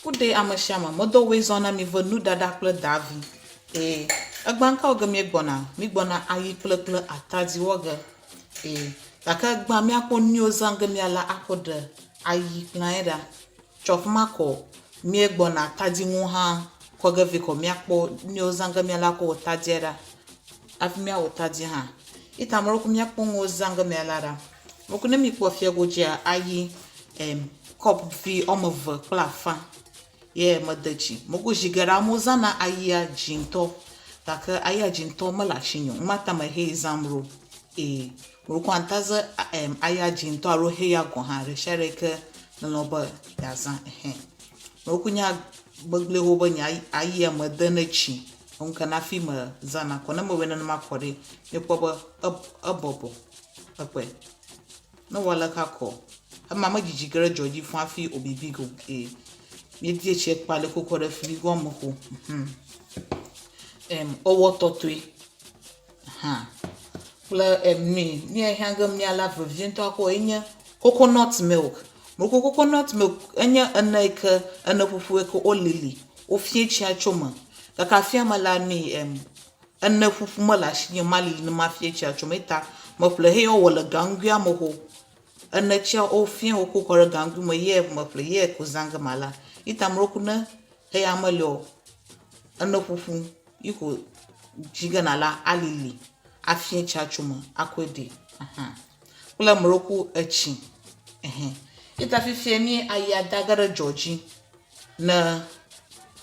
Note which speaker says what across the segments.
Speaker 1: Kuɖe amesiame medɔ woe zɔ na mi ve nuɖaɖa kple davi. Ee, egbã ŋka wɔ ge mie gbɔna? Mi gbɔna ayi kple kple atadi wɔ ge. Ee, gake egbã mia kpɔ nuyiwo zã ge mia la akɔ ɖe ayi kple anyi ɖa. Tsɔ fima kɔ mie gbɔna atadi ŋu hã kɔ ge vɛ kɔ mia kpɔ nuyiwo zã ge mia la akɔ wɔ tadie ɖa. Hafi mia wɔ tadi hã. Ita me ɖo mia kpɔ nuwo zã ge mia la ɖa. Moko ne mi kpɔ fia godzia ayi em kɔpu vi wɔme eve kple afã ye mede dzi. Moko zi geɖe amewo zãna ayia dzĩtɔ gake ayia dzĩtɔ mele asinye o. Numa ta me hee zãm ɖo. Ee, moko antaze em aya dzĩtɔ alo heya gɔ̃ hã ɖesiaɖe yi ke nelɔ̃ be yeazã ehɛ. Moko nya gbegblẽ wo be nye ayia mede ne tsi ŋu ke na hafi mezãna kɔ. Ne mewɔe nenema kɔ ɖi, míekpɔ be ebɔbɔ. Ekpɔe. Ne wɔ aleka kɔ. Ema medzidzi ge ɖe dzɔ dzi fũ hafi wòbibi go. Ee. Míedie tsia kpa le kokɔ ɖe frigoa me xoxo. Mhm. Em, ewɔ tɔtɔe hã kple em nui. Nu ya hiã ge míala vevie ŋutɔ akɔ enye coconut milk. Moko coconut milk enye ene yi ke ene ƒuƒu yi ke wolili wofie tsia tso eme. Gake afia me la nui em ene ƒuƒu mele asinye malili ne mafie tsia tso eme eyata meƒle heya wowɔ le gaŋguia me xoxo. Ene tsia wofie wokɔ kɔ ɖe gaŋgui me ye meƒle ye ko zã ge mala. Eyata ame ɖewo ne heya meli o ene ƒuƒu yi ko dzi ge nala alili afie tsia tso eme akɔe ɖi. Ahan. Kple ame ɖewo ku etsi. Ehɛ. Eyata fifia mi ayia da ge ɖe dzɔ dzi ne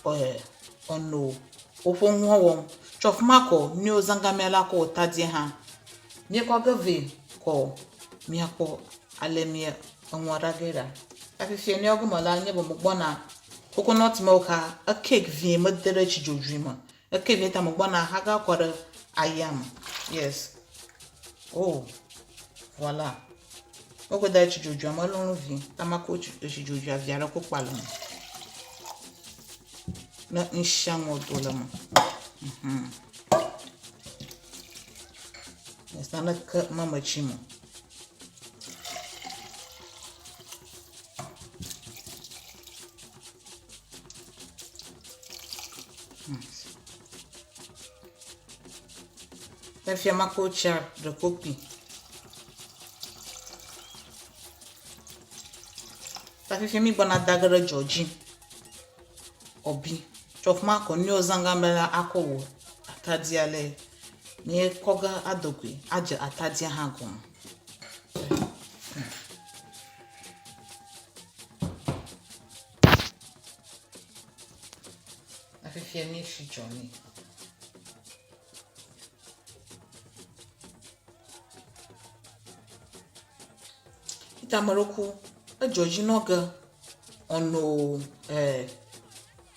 Speaker 1: e eno woƒe nuwo wɔm. Tsɔ fi ma kɔ nuyiwo zã ge amea la kɔ wɔ tadie hã. Míekɔ ge vɛ kɔ míakpɔ ale mía enua ɖa ge ɖa. Ta fifia nuyawo gɔme la nye be megbɔna coconut milk a ecake vie mede ɖe tsi dzodzoe me. Eke vie ta megbɔna xa ge akɔ ɖe ayia me. Yes. Oh, voilà. Mekɔe da ɖe tsi dzodzoea me elolõ vie. Ta makɔ etsi dzodzoea vi aɖe kɔ kpa le eme. Ne ŋshiaŋɔ do le eme. Mhm. Yes, naneke meme tsi me. Efia makɔ tsia ɖe kpokpui. Ta fifia mi gbɔna da ge ɖe dzo dzi. Ɔbi tsɔ fima kɔ nu yiwo zã ge ame la akɔ wɔ atadia le. Míekɔ ge ado goe adze atadia hã gɔme. Fifia míesi dzɔ nɛ. Ita ame ɖewo ku edzɔ dzi nɔ ge ɔno e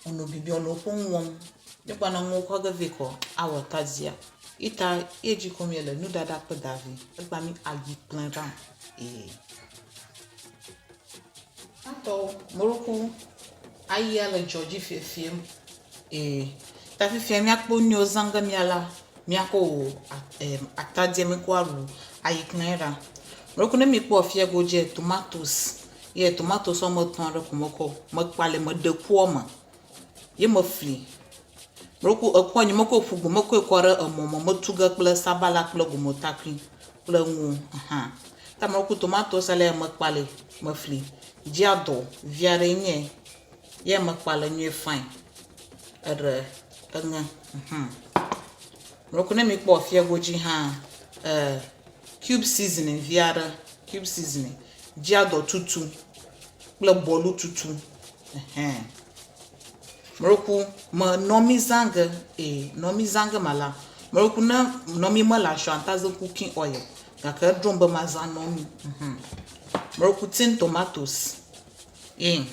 Speaker 1: ɔno bibi ɔno woƒe nu wɔm. Míekpɔna nuwo kɔ ge vɛ kɔ awɔ tadzia. Ita ye dzi kpɔm míele nuɖaɖa kple davi. Egbea mí ayi kplɔe ɖa ee. Gbãtɔwo, mɔɖoku ayia le dzɔ dzi fiefiem ee. Ta fifia míakpɔ nu yiwo zã ge míala míakɔ wɔ atadie míkɔ aɖu ayiklẽ ɖa. Mɔɖoku ne míkpɔ afia godzia tomatosi ye tomatosi woame etɔ̃ aɖe ko mekɔ mekpa le meɖe kua me ye mefli. Mɔɖoku ekua nye mekɔe ƒu gbe mekɔe kɔ ɖe emɔ me metu ge kple sabala kple gumetakui kple nuwo hã. Ta meku tomatosi ale mekpa le mefli dzia dɔ vi aɖe nye ye mekpa le nyuie fine. Eɖe eŋe mhm. Meku ne mikpɔ afia godzi hã e cube seasoning vi aɖe cube seasoning dzia dɔ tutu kple bɔlu tutu ehɛn. Meku me nɔmi zã ge ee nɔmi zã ge mala. Meku ne nɔmi mele asi o ata ze cooking oil gake edrom be mazã nɔmi. Mhm. Meku tin tomatoes ee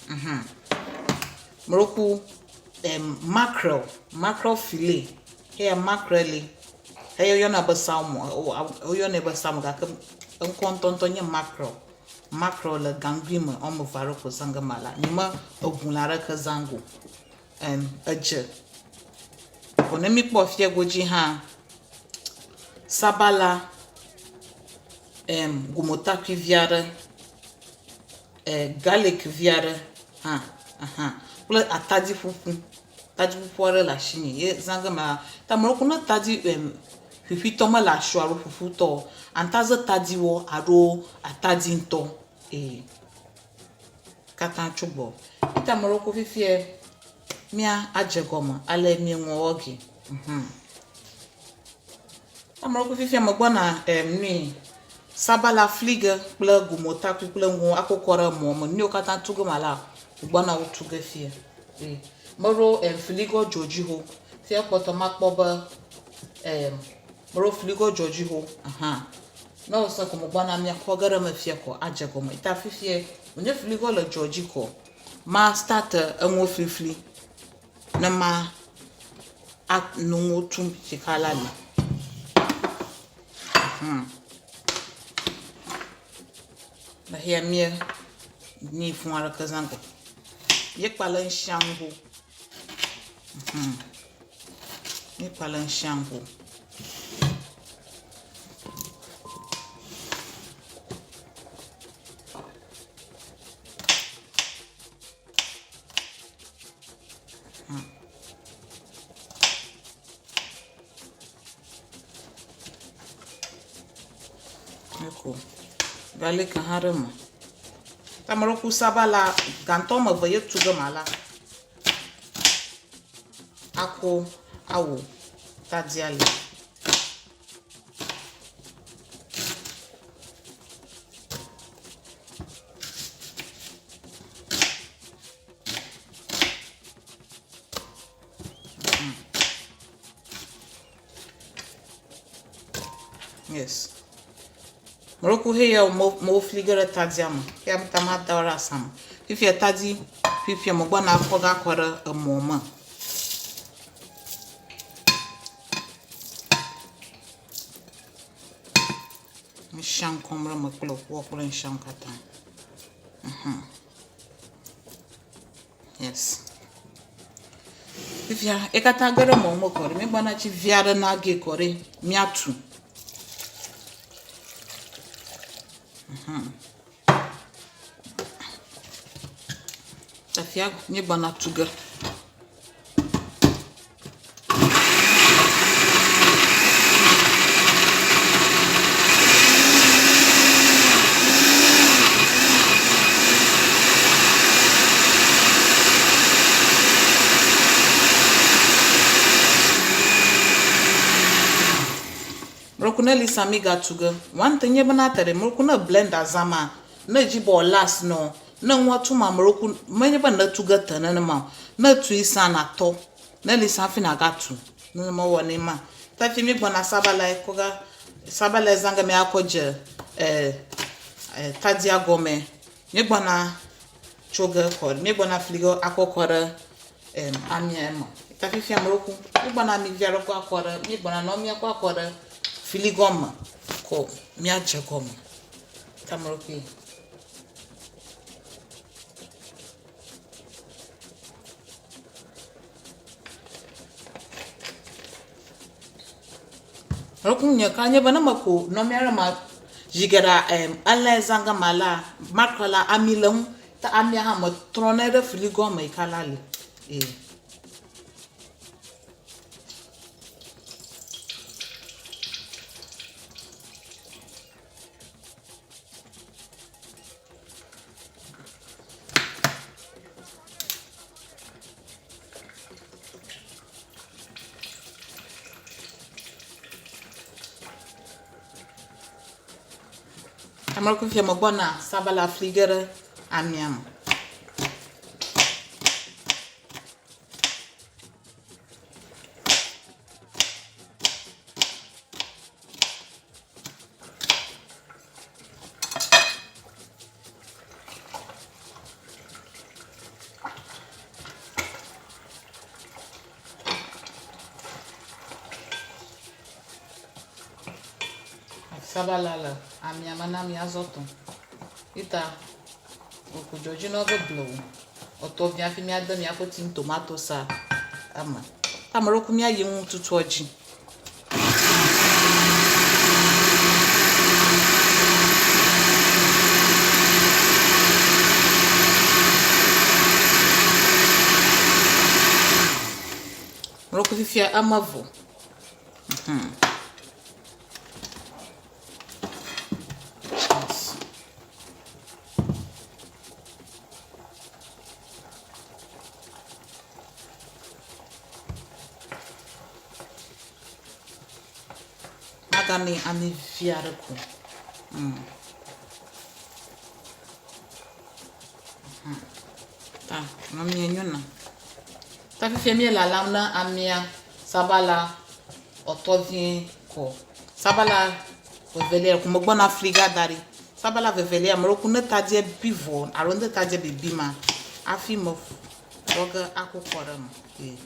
Speaker 1: mhm. Meku em mackerel mackerel fillet eya mackerel li eya woyɔna be salmon woyɔnɛ be salmon gake eŋkɔ ŋutɔŋutɔ nye mackerel. Mackerel le gaŋgui me woame eve aɖe ko zã ge mala. Nye me eŋu lã aɖeke zã ge o. Em edze. Vɔ ne míkpɔ afia godzi hã sabala em gumetakui vi aɖe, e galik vi aɖe hã. Aha kple atadi ƒuƒu. Tadi ƒuƒu aɖe le asinye ye zã ge mala. Ta meɖo ne tadi em ƒiƒuitɔ mele asiwò alo ƒuƒutɔ o, antaze tadiwɔ alo atadi ŋutɔ ee katã tso gbɔ. Eta meɖo ko fifia mía adze gɔme ale míeŋɔ wɔ ge. Mhm. Ame ɖe fifia megbɔna em nui sabala fli ge kple gumotakui kple ŋu akɔkɔ ɖe mɔ me. Nuyiwo katã tu ge mala gbɔna wo tu ge fia. E meɖo em fligɔ dzo dzi ho. Fia kpɔtɔ makpɔ be em meɖo fligɔ dzo dzi ho. Aha. Ne wose ko megbɔna mia kɔ ge ɖe eme fia kɔ adze gɔme. Ta fifia wònye fligɔ le dzo dzi kɔ ma start eŋuwo flifli. Ne ma a nu ŋu tum tsika la le. Hmm. Mexea mía nyi fún aɖeke zã go. Ye kpa le ŋshia ŋgo. Hmm. Ye kpa le ŋshia ŋgo. Eko galiki hã ɖe eme. Tameɖoku sabala gãtɔ woame eve ye tu ge mala ako awɔ tadia li. Yes. Mɔlɔku he ya mo mo fli ge ɖe tadia me. Ya ta ma da ɖe asa me. Fifia tadi fifia mo gbɔna kɔ ga kɔ ɖe emɔ me. Ŋshiã kɔm ɖe eme kple ƒuɔ kple ŋshiã katã. Mhm. Yes. Fifia ye katã ge ɖe mɔ me kɔ ɖe. Míegbɔna tsi vi aɖe na ge kɔ ɖe míatu. Mhm. Fifia míegbɔna tu ge. Mlɔku ne lisa mi ga tu ge. One thing nye bena te ɖe mlɔku ne blender zãma, ne edzi be wòlast nɔ Ne nua tum ameɖewo ku menye be ne tu ge te nenema o. Ne etui sã natɔ. Ne eli sã hafi nàgatu. Nenema wowɔ nɛ ma. Hafi míegbɔna sabalae kɔ ga sabalae zã ge míakɔ dze e e tadia gɔme. Míegbɔna tso ge kɔ míegbɔna fli ge akɔ kɔ ɖe e amia me. Ta fifia ameɖewo ku míegbɔna ami vi aɖe kɔ akɔ ɖe míegbɔna nɔmia kɔ akɔ ɖe fli gɔme kɔ míadze gɔme. Ta ameɖewo kui. Ŋkunye ka nye be ne meko nɔmia ɖe ma zi geɖea em ele zã gama la makre la ami le ŋu ta amia hã metrɔnɛ ɖe frigoa me yi ke la li. Ee. Ame ɖe fifia megbɔna sabala fli ge ɖe amia me. Sabala le amia me na mía zɔ tɔ. Ita wòku dzɔdzi na wo be blewu. Etɔ vi hafi míade míaƒe tin tomatosia eme. Ame ɖewo ku míayi ŋututua dzi. Fifia eme vɔ. Yes. Magami ami vi aɖe ko. Ta amia nyo nam. Ta fifia míele lalam na amia sabala ɔtɔ vie ko. Sabala vevelia ko megbɔna fli ga da ɖi. Sabala vevelia me ɖo ku ne tadia bi vɔ alo ne tadia bibi ma hafi me wɔ ge ako kɔ ɖe eme. Ee.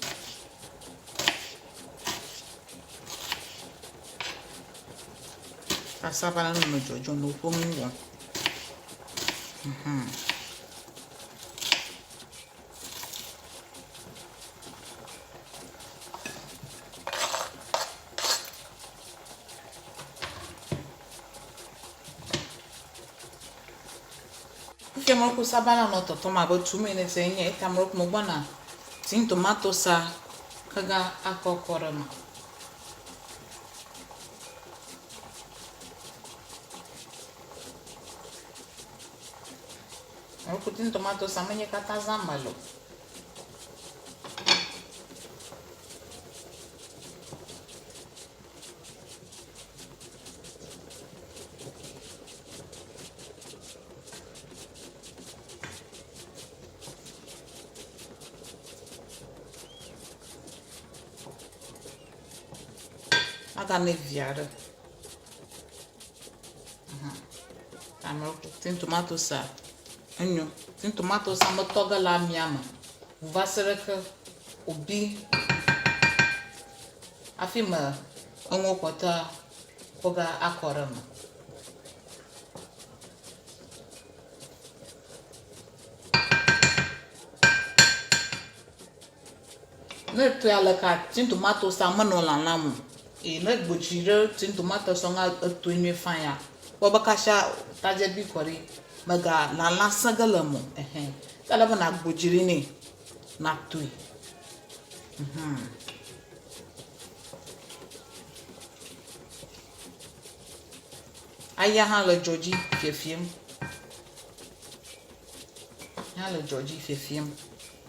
Speaker 1: Ta sabala nɔ dzɔdzɔm nɔ woƒe nu wɔm. Mhm. Fifia mɔku sabala nɔ tɔtɔm abe two minutes enye eta mɔku megbɔna tin tomatosa kega akɔ kɔ ɖe eme. Mɔku tin tomatosa menye katã zãm mele o. Agame vi aɖe. Amewo tin tomatosa enyo. Tin tomatosa metɔ ge le amia me va se ɖe ke wòbi hafi me enuwo kpɔtɔa woga akɔ ɖe eme. Ne etɔe aleka tin tomatosa menɔ lalam o eye ne gbotsi ɖe tin tomatosa ŋua etɔe nyuie fine ya kpɔ be kasia tadze bi kɔ ɖi mega lala sẽ ge le eme o ehɛ. Ke ele be nàgbo dzi ɖi nɛ nàtɔe. Aya hã le dzo dzi fiefiem. Hã le dzo dzi fiefiem.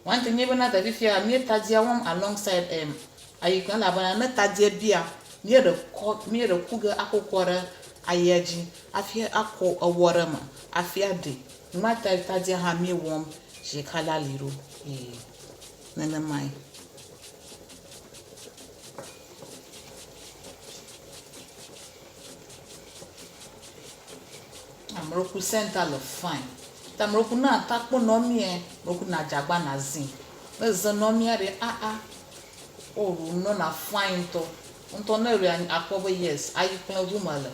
Speaker 1: One thing nye bena ɖevi fia mía tadia wɔm alongside em ayikuma elabena ne tadia bia míeɖe kɔ míeɖe ku ge akɔ kɔ ɖe ayia dzi hafi akɔ ewɔ ɖe eme hafi aɖee. Numa ta tadia hã míewɔm zi ɖeka la li ɖo ee nenemae. Ameɖoku center le fine. Ta ameɖoku na atakpo nɔ mie, ameɖoku na dzagba na zi. Ne ze nɔ mia ɖe aa o nɔ na fine ŋutɔ. Ŋutɔ ne ɖe akpɔ be yes ayi kple ŋu me le.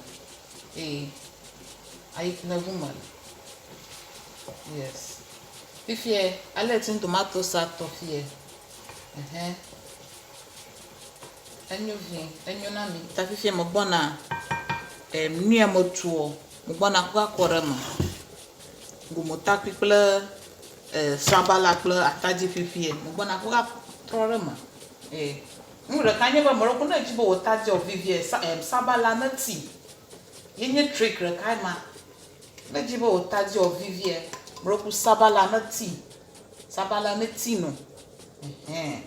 Speaker 1: Ee ayi kple ŋu me le. Yes. Fifie ale tin tomatoes atɔ fie. Ɛhɛ. Enyo vie, enyo na mi. Ta fifia megbɔna e nu ya metuɔ, megbɔna kɔ akɔ ɖe eme. Gumotakui kple e sabala kple atadi ƒiƒie megbɔna kɔ atrɔ ɖe eme. E nu ɖeka nye be ame ɖewo ne edzi be wò tadia wòvivia sa e sabala neti. Ye nye trick ɖeka ma. Ne edzi be wò tadia wòvivia, ame ɖewo ku sabala neti. Sabala neti nɔ. Ɛhɛn.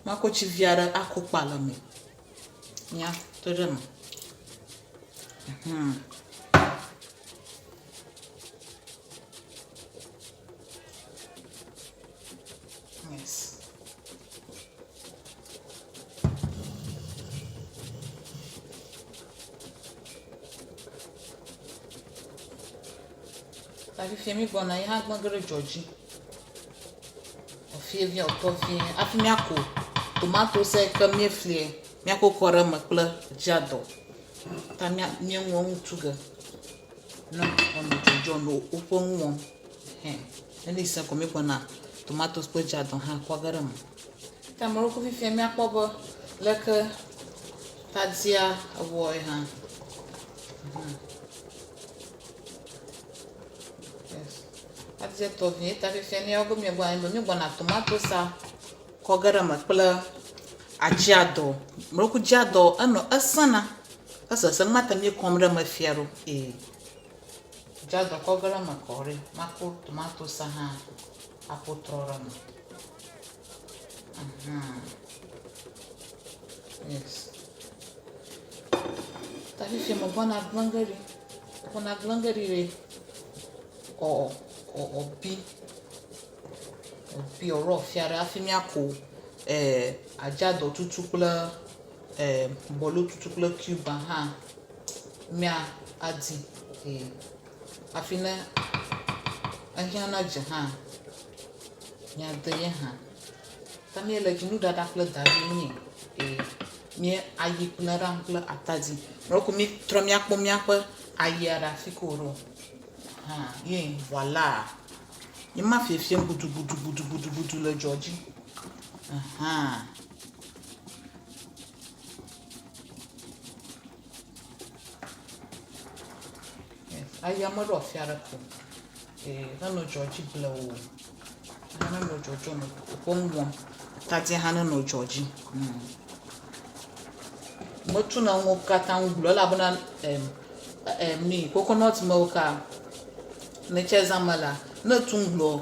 Speaker 1: Makɔ tsi vi aɖe ako kpa le eme. Nya to ɖe eme. Mhm. Yes. Ta fifia mi gbɔna yi hã gbɔ ge ɖe dzɔ dzi. Efie vie wòtɔ vie hafi míako tomatosi yi ke míeflia míako kɔ ɖe eme kple dzadɔ. Ta mía míeŋu eŋu tu ge ne wòanɔ dzɔdzɔm nɔ woƒe nu wɔm. Ɛhɛ ne li sẽ ko míegbɔna tomatosi kple dzadɔ hã kɔ ge ɖe eme. Ta ame ɖewo fifia míakpɔ be leke tadia ewɔe hã. Yes. Adze tɔ vie ta fifia míawo be míegbɔna be míegbɔna tomatosa kɔ ge ɖe eme kple Atsiadɔ, mlɔku dziadɔ enɔ esẽna, esesẽ mate ŋu kɔm ɖe eme fia ɖo ee. Dziadɔ kɔ ge ɖe eme kɔ ɖi, mako tomatosi hã aƒo trɔ ɖe eme. Ahan. Yes. Ta fifia megbɔna gblẽ ge ɖi. Gbɔna gblẽ ge ɖi ɖe ɔ ɔ ɔ bi. Ebi ɔlɔ fia ɖe hafi míako adzadɔ tutu kple bɔlu tutu kple cuba hã mía adi hafi ne ehiã na dze hã míade ye hã. Ta míele dzi nuɖaɖa kple davi nɛ mía ayi kple ɖa kple atadi. Ɖeko mítrɔ míakpɔ míaƒe ayia ɖa fi ke wòɖo hã ye voila. Ye ma fiefiem gudugudugudugudu le dzɔ dzi. Ahan. Aya meɖo afi aɖe ko. Ee, nenɔ dzɔ dzi blewu. Nenɔ dzɔdzɔ me ƒe nu wɔm. Tadi hã nenɔ dzɔ dzi. Hmm. Metuna nuwo katã ŋu gblɔ elabena em em ni coconut milk a Ne tse zã me la, ne etu ŋgblɔ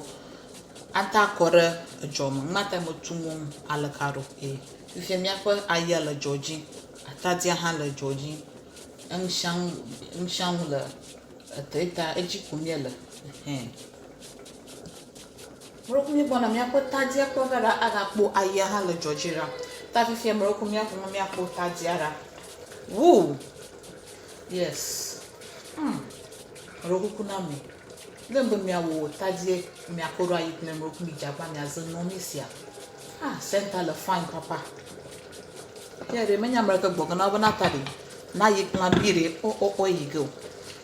Speaker 1: ate akɔ ɖe edzɔ me. Mate ŋu tu ŋu aleke ɖo eye fifia míaƒe ayia le dzɔ dzi, atadia hã le dzɔ dzi. Enusianu enusianu le ete ta edzi kum míele ehɛ. Mlɔeku míegbɔna míaƒe tadia kpɔ ge ɖa agakpɔ ayia hã le dzɔ dzi ɖa. Ta fifia mlɔeku míaƒo míakpɔ tadia ɖa. Woo! Yes. Hmm. Meɖo kuku na mi. Ne be miawɔ tadie miakɔ ɖo ayi kple meɖo mi dzagba miaze nɔ mi sia. Ah, center le fine papa. Ke ɖe menya ame ɖeke gbɔ gena be na ta ɖe. Na yi kple bi ɖe o o o yi ge o.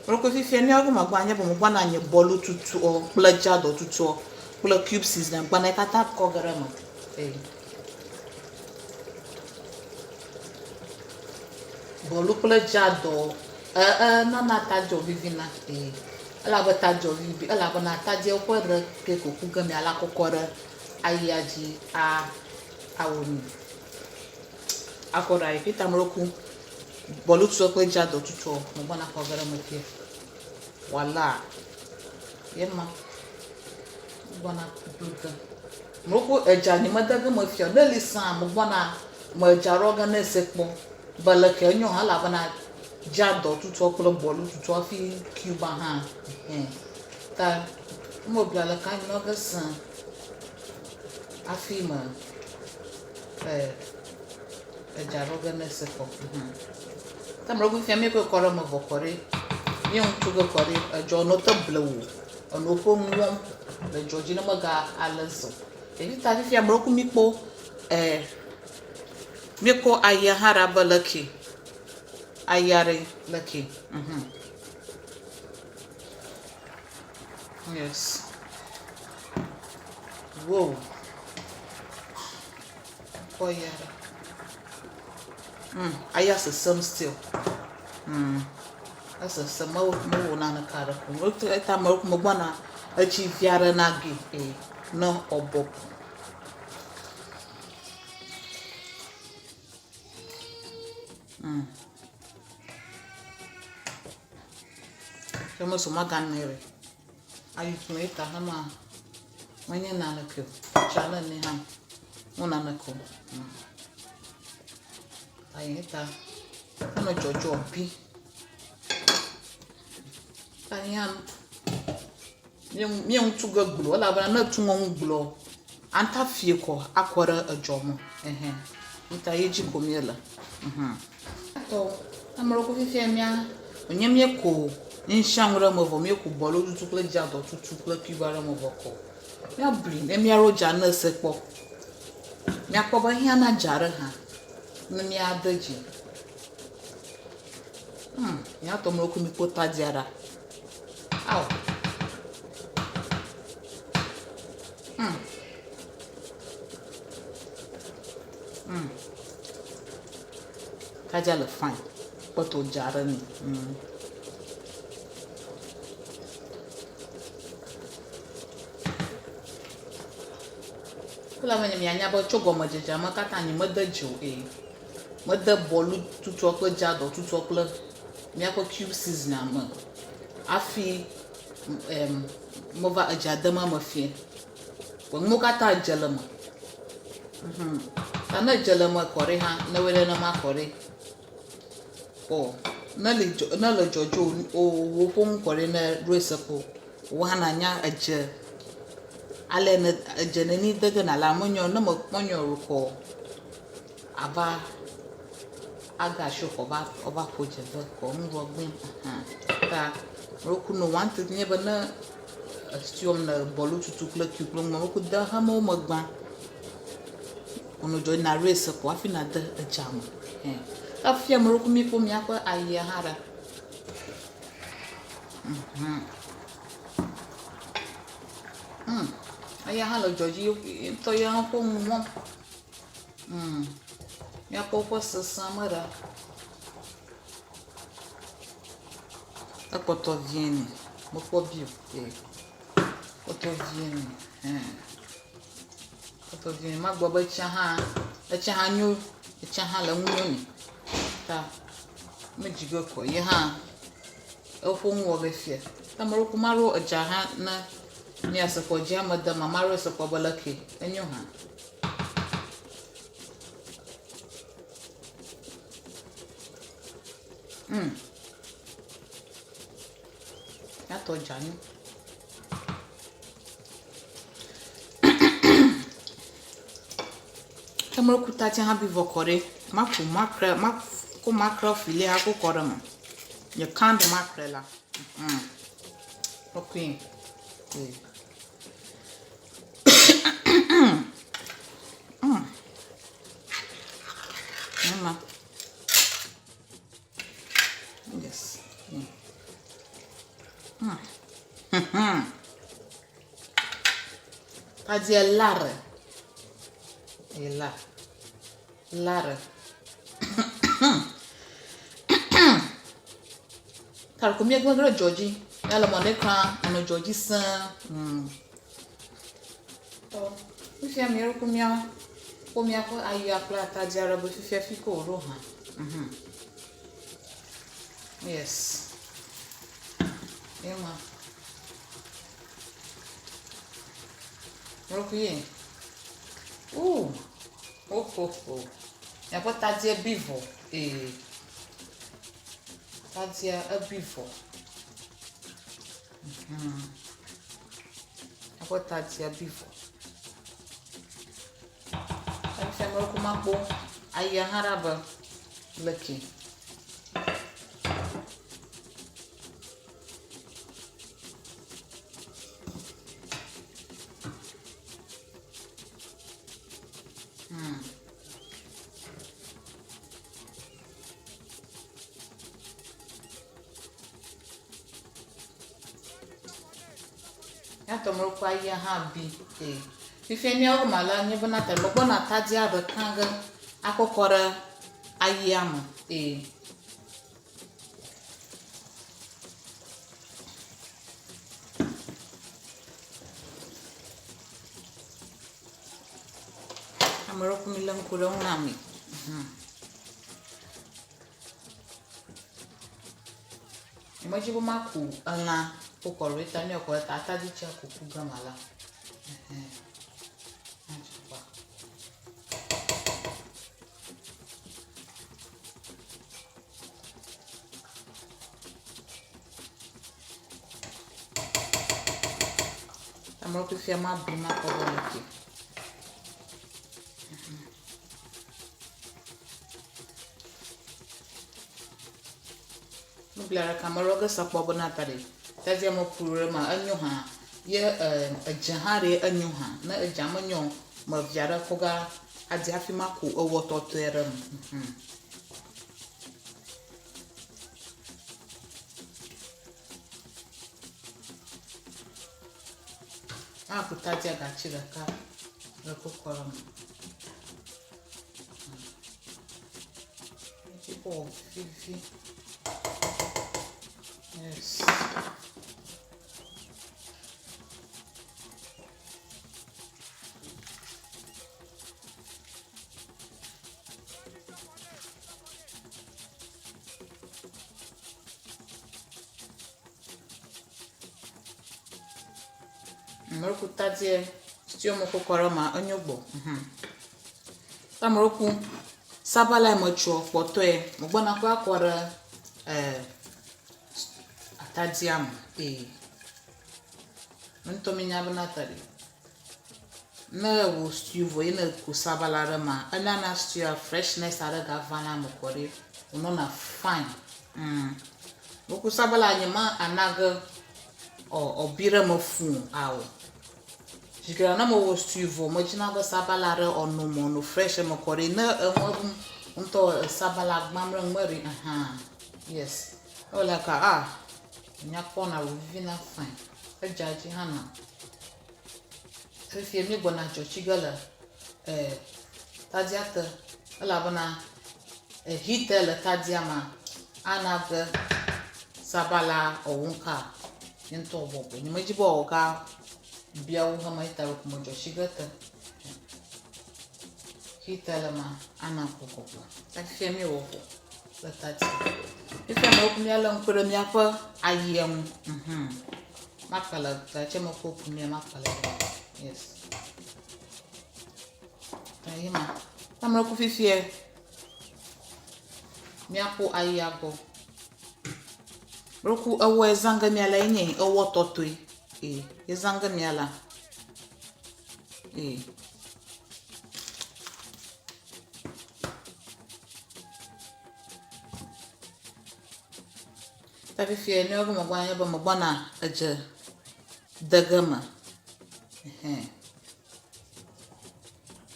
Speaker 1: Meɖo kuku fifia ne wo magba nye be megba na nye bɔlu tutuɔ kple dzadɔ tutuɔ kple cube season gba na katã kɔ ge ɖe me. Ee. Bɔlu kple dzadɔ e e nana atadzɔ vivina ee elabe atadzɔ vivi elabena atadzi ƒe ɖe ke ko ku ge miala kɔkɔ ɖe ayia dzi a awɔ nu. Akɔ ɖe ayi peter mloku bɔlu tutuɔ kple dzadɔ tutuɔ megbɔna kɔ ge ɖe eme fia. Voila ye ma megbɔna blu ge. Mloku edza nye mede ge me fia o. Ne li sã megbɔna me dza ɖɔ ge ne se kpɔ be leke enyo hã elabena dza dɔ tutuɔ kple bɔlu tutuɔ hafi cuba hã hɛ. Ta ne mebla le ka nyɔ ge sẽ hafi me e edza ɖɔ ge ne se kpɔ. Mhm. Ta mlɔku fia mi kɔe kɔ ɖe me vɔ kɔ ɖi. Mi ŋutsu ge kɔ ɖi edzɔ nɔ te blewu eno ƒe nu wɔm le dzɔ dzi ne mega ale ze o. Ɖevi ta fifia mlɔku mi kpɔ e míekɔ ayia hã ɖa be leke ayia ɖe leke. Mhm. Yes. Wow. Kpɔ ayia ɖa. Mm, aya sesem still. Mm. Esesem mewɔ mewɔ naneke aɖe ko. Eta megbɔna etsi vi aɖe na ge ee ne ɔbɔbɔ. Mm. Ke meso maganɛ ɖe. Ayi kplɔ eta hama menye naneke o. Tsa ne ne hã mo naneke o. Mm. Ayi eta eme dzɔdzɔ bi. Ta hã Mía ŋu tu ge gblɔ elabena ne etu ŋu gblɔ ata fie kɔ akɔ ɖe edzɔ me ehɛ. Ŋta ye dzi ko míele. Mhm. Tɔ ame ɖewo fifia mía wònye míeko nusianu ɖe eme vɔ míeko bɔlu tutu kple dzadɔ tutu kple kiba ɖe eme vɔ kɔ. Míabui ne míaɖo dza ne ese kpɔ. Míakpɔ be ehiã na dza ɖe hã ne míade dzi. Hmm, míatɔ ame ɖokui míkpɔ tadia ɖa. Ao. Mm. Mm. Tadia le fine. Kpɔtɔ dza ɖe ni. Mm. Kple ame nye mianya be tso gɔmedzedzea me katã nye mede dze o ee. Mede bɔlu tutuɔ kple dzadɔ tutuɔ kple míaƒe cube seasoning me hafi em meva edzea dem eme fiẽ. Vɔ nuwo katã dze le eme. Mhm. Ta ne dze le eme kɔ ɖi hã, ne wɔe nenema kɔ ɖi. Kpɔ ne li dzɔ ne le dzɔdzɔ o woƒo nu kɔ ɖi ne ɖoe se ko wò hã nanya edze ale ne edze neni de ge nàle amenyɔ ne mekpɔ nyɔ o kɔ ava aga asi kɔ va ava ƒo dze ve kɔ nuɖuɖua gblẽ hã. Ta woku no one thing nye be ne esi wɔm le bɔlu tutu kple cube kple nuwo woku de hame wo me gbã. Wònɔ dzɔ na ɖoe se ko hafi nàde edzea me. Ɛ efia me ɖokui míkpɔ míaƒe ayia hã ɖa. Mhm. Mm. Eya hã le dzɔ dzi ŋutɔ ya hã ƒe nu wɔm. Mm. Míakpɔ woƒe sesẽ me ɖa. Ekpɔtɔ vie nɛ. Mekpɔ bi o. Ee. Kpɔtɔ vie nɛ. Ɛɛ. Kpɔtɔ vie nɛ. Magblɔ be etsia hã, etsia hã nyo. Etsia hã le ŋu nyo nɛ. Ta medzi be kɔ ye hã eƒe nu wɔ ge fia. Ame ɖewo ko maɖo edza hã ne míase kpɔ dzia me dem ame aɖewo se kpɔ be leke enyo hã. Mm. Míatɔ dza nyo. Ke mlɔku tatsi hã bi vɔ kɔ ɖi. Maku makrel, makɔ makrel filet akɔ kɔ ɖe eme. Nye canned makrel la. Mm. Okay. Mm. Mm. Mama. Yes. Mm. Mm. Tadie lare. Ela. Lare. Kariko míegblẽ ɖe dzɔ dzi. Ya le mɔ ɖe kra nɔ dzɔ dzi sẽe. Mm. Tɔ. Fifia mi ɖo mía kpɔ míaƒe ayia kple atadi aɖe be fifia fi ke wòɖo hã. Mhm. Yes. Ema. Ɖo ye. Ooh. Oh ho ho. Míaƒe tadia bi vɔ. Ee. Tadia ebi vɔ. Mhm. Míaƒe tadia bi vɔ. Efia me ko makpɔ ayia hã ɖa be leke. Hmm. Míatɔ mlɔkɔ ayia hã bi ee. Fifia míawo ma la nye bena ta megbɔna atadia ɖeka ge akɔ kɔ ɖe ayia me ee. Ame ɖewo mi lé ŋku ɖe ŋu na mi. Mhm. Nyemedi be maku elã wokɔ ɖo ta ne ekɔ ta atadi tse kuku ge mala. Ɛhɛn. Adzɔgba. Amewo fifia mabu makɔ be leke. Nubla ɖeka melɔ ge se kpɔ bena ta ɖe tadzia me ku ɖe eme enyo hã ye e edze hã ɖe enyo hã. Ne edzea menyo o me via ɖe kɔ ga adi hafi maku ewɔ tɔtɔe ɖe eme. Mhm. Maku tadzia gatsi ɖeka le kokɔ ɖe eme. Oh, vivi. Yes. Mɔliku tadie stew me kɔkɔ ɖe ema enyo gbɔ. Ta mɔliku sabala yi metsɔ kpɔtɔe megbɔna kɔ akɔ ɖe eh atadia me ee. Ŋutɔ minya bena ta ɖe. Ne ewɔ stew vɔ ye ne ku sabala ɖe ema enana stewia freshness aɖe gavana eme kɔ ɖi wònɔna fine. Mm. Meku sabala nye ma ana ge ɔ ɔbi ɖe eme fũu ao. Zi geɖe ne mewɔ stew vɔ medzina be sabala ɖe ɔno me ɔno fresh eme kɔ ɖi ne enua ɖum ŋutɔ sabala gbam ɖe ŋme ɖi ahan yes. Ne wòle aka ah nya kpɔna wòvivina fine. Edzea dzi hã nam. Fifia míegbɔna dzɔ tsi ge le e tadia te elabena ehi te le tadia mea ana be sabala ɔwɔŋka ye ŋutɔ bɔbɔe. Nyemedi be wòaga bia wu hema eya ta ɖeko medzɔ tsi ge te. Hi te le ema ana bɔbɔbɔ. Fifia míewɔ vɔ le tadia. Fifia míalé ŋku ɖe míaƒe ayia ŋu. Mhm. Makpa le gatse me kpɔ ƒu mía makpa le yes. Ayi ma. Ame ku fifie. Míaƒo ayia gbɔ. Roku ewɔ ezã ge mía la enye ewɔ tɔtɔe. Ee, ezã ge mía la. Ee. Ta fifia nua be megbɔna nye be megbɔna edze de ge me. Ɛhɛn.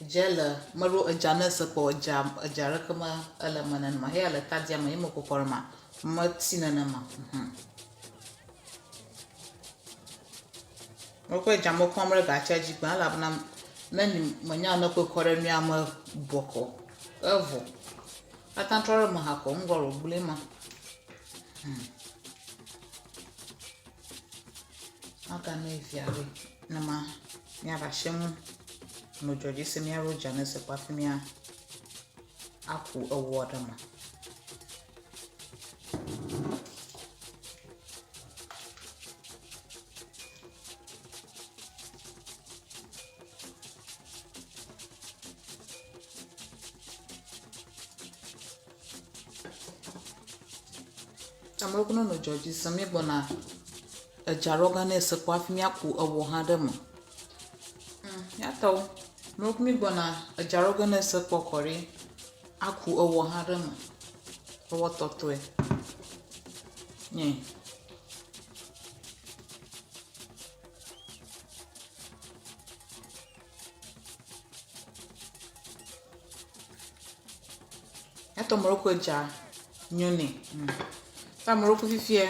Speaker 1: Edze le meɖo edza ne se kpɔ edza edza ɖeke me ele eme nenema heya le tadia me ye mekɔ kɔ ɖe ema meti nenema. Mhm. Mekɔ edza mekɔm ɖe gatsia dzi gbã elabena ne menya ne kɔe kɔ ɖe nua me bɔkɔ evɔ. Katã trɔ ɖe eme hakɔ ŋgɔ wògblẽ ma. Hmm. Agame via ɖe nema míava se ŋu nɔ dzɔdzi se míaɖo dza ne se kpɔ hafi mía aku ewɔ ɖe me. Amewo ne nɔ dzɔ dzi sem míegbɔna edza ɖɔ ge ne ese kpɔ hafi míaku ewɔ hã ɖe eme. Míatɔwo amewo míegbɔna edza ɖɔ ge ne ese kpɔ kɔ ɖi aku ewɔ hã ɖe eme. Ewɔ tɔtɔe nye. Etɔ mɔlɔkɔ dza nyo nɛ. Ta mɔlɔkɔ fifia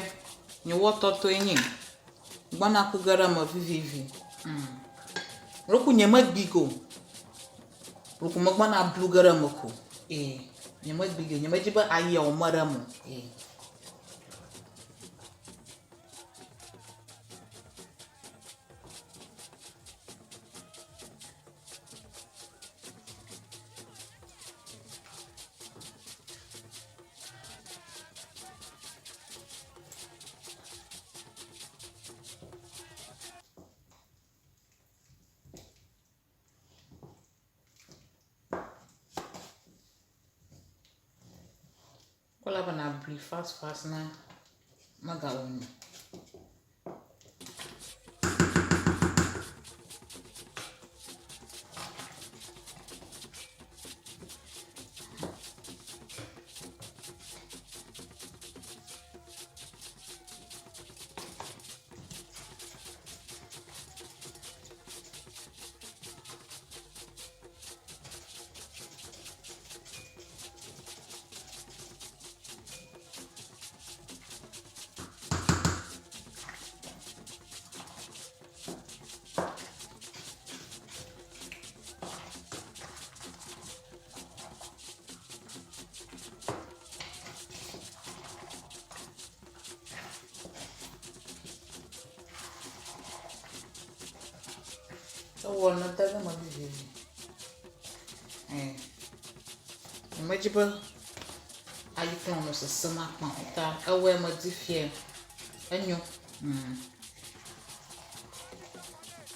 Speaker 1: nye wɔ tɔtɔe nye. Gbɔna ku ge ɖe eme vivivi. Mɔlɔkɔ nye me gbi go. Mɔlɔkɔ me gbɔna blu ge ɖe eme ko. Ee, nye me gbi go. Nye me dzi be ayia wo me ɖe eme o. Ee. Kɔla be nàbui fast fast ne megawɔ nu. Ewɔ nete ɖe eme vivivi. Ɛɛ. Nyemedi be ayikplɔ nɔ sesem akpa o ta ewɔe medi fiɛ. Enyo. Mm.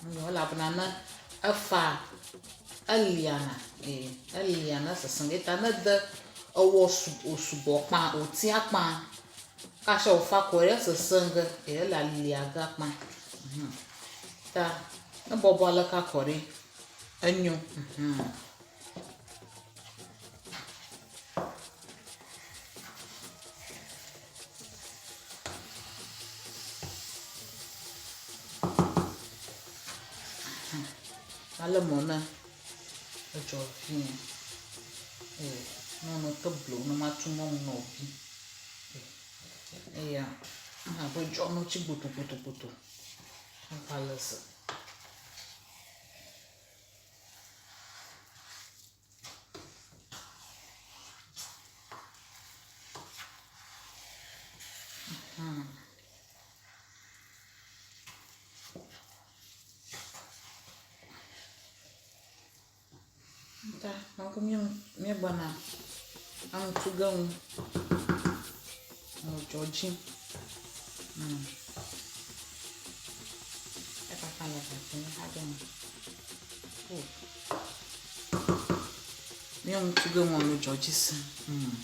Speaker 1: Enyo elabena ne efa eliana ee eliana sesẽ ge ta ne de ewɔ su wòsugbɔ kpã wòtia kpã kashe wòfa kɔ ɖe esesẽ ge ee ele alia ge akpã. Mhm. Ta ne bɔbɔ aleke akɔ ɖi enyo. Mhm. Ale mɔ ne edzɔ vie. Ee, ne wònɔ te blu ne matu mɔnu nɔ bi. Eya, abe dzɔ notsi gbotogbotogbotò. Eva le ze. Ta maku míegbɔna aŋutu ge ŋu. Ŋudzɔ dzi. Hmm. Ekaka le ʋeʋẽ aɖe me. Oh. Mía ŋutu ge ŋu ŋudzɔ dzi sẽ. Hmm.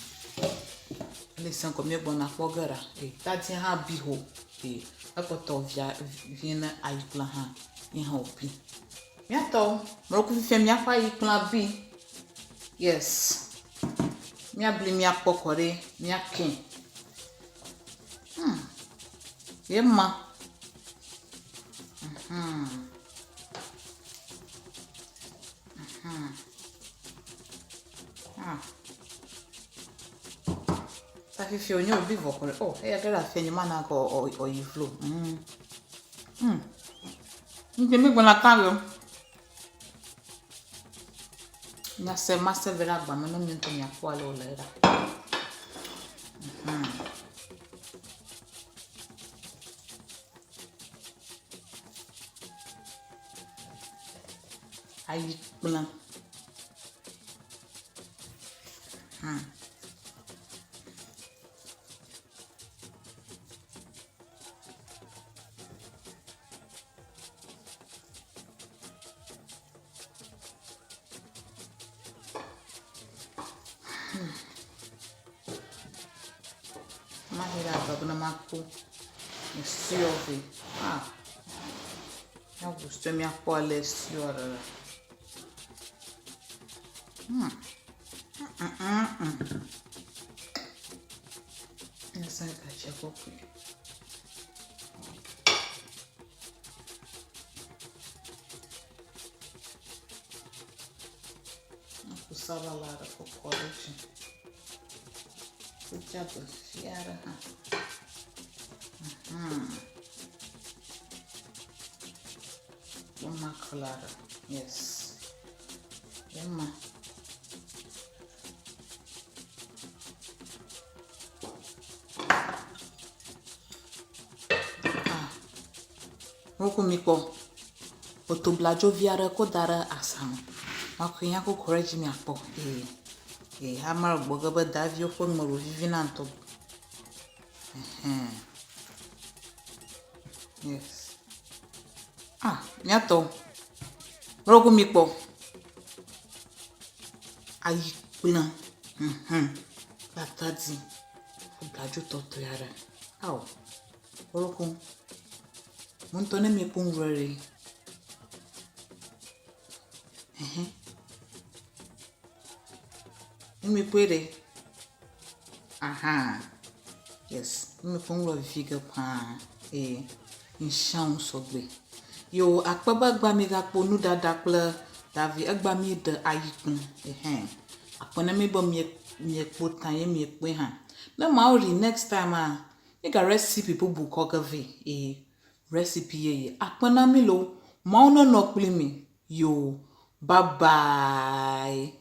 Speaker 1: Ele sẽ ko míegbɔna kpɔ ge ɖa. E tadia hã bi ho. E ekpɔtɔ via vie ne ayikplã hã ye hã wòbi. Míatɔwo, mlɔku fifia míaƒe ayikplã bi. Yes. Míabli míakpɔ kɔ ɖe míakee. Hmm. Ye ma. Mhm. Mhm. Ah. Ta fifia wònye wòbi vɔ kɔ ɖe. Oh, eya ge ɖe afia nye mana kɔ ɔyi vlo. Mm. Mm. Ŋgbe mi gbɔna kan lo. Miase mase ve ɖe agba me ne mi ŋutɔ miakpɔ ale wòle ɖa. Mhm. Ayi kplẽ. Hmm. Mahe ɖe agba be ne makpɔ esuɔ vɛ. Ah. Míaʋu sue míakpɔ ale esuɔ le la. Hmm. Mm, mm, mm. Míazã gatsia kɔkɔe. Aku sabala aɖe kɔkɔ ɖe edzi. Wodze agbe vi aɖe hã. Mhm. Kpɔ aɖe. Yes. Ema. Ah. Woku mi kpɔ. Woto bladzovi aɖe kɔ da ɖe asa me. Makɔe nya kɔkɔ ɖe edzi miakpɔ. Ee. Ee, ame le gbɔ ge be daviwo ƒe nu me vivina ŋutɔ. Ɛhɛn. Yes. Ah, míatɔ. Woku mi kpɔ. Ayi kplẽ. Mhm. Atadi. Bladzo tɔtɔe aɖe. Ao. Woku. Wo ŋutɔ ne miekpɔ nu ɖe. Ɛhɛn. Ne miekpɔe ɖe. Aha. Yes. Ne miekpɔ nu vivi ge paa. Ee. Ŋshiaŋu sɔgbe. Yo akpe be egbea migakpɔ nuɖaɖa kple davi. Egbea míeɖe ayikplẽ. Ɛhɛn. Akpe ne mi be mie miekpɔ ta ye miekpɔe hã. Ne mawo ɖi next time a, míga recipe bubu kɔ ge vɛ. Ee. Recipe yeye. Akpe na mi loo. Mawu nenɔ kpli mi. Yo. Bye bye.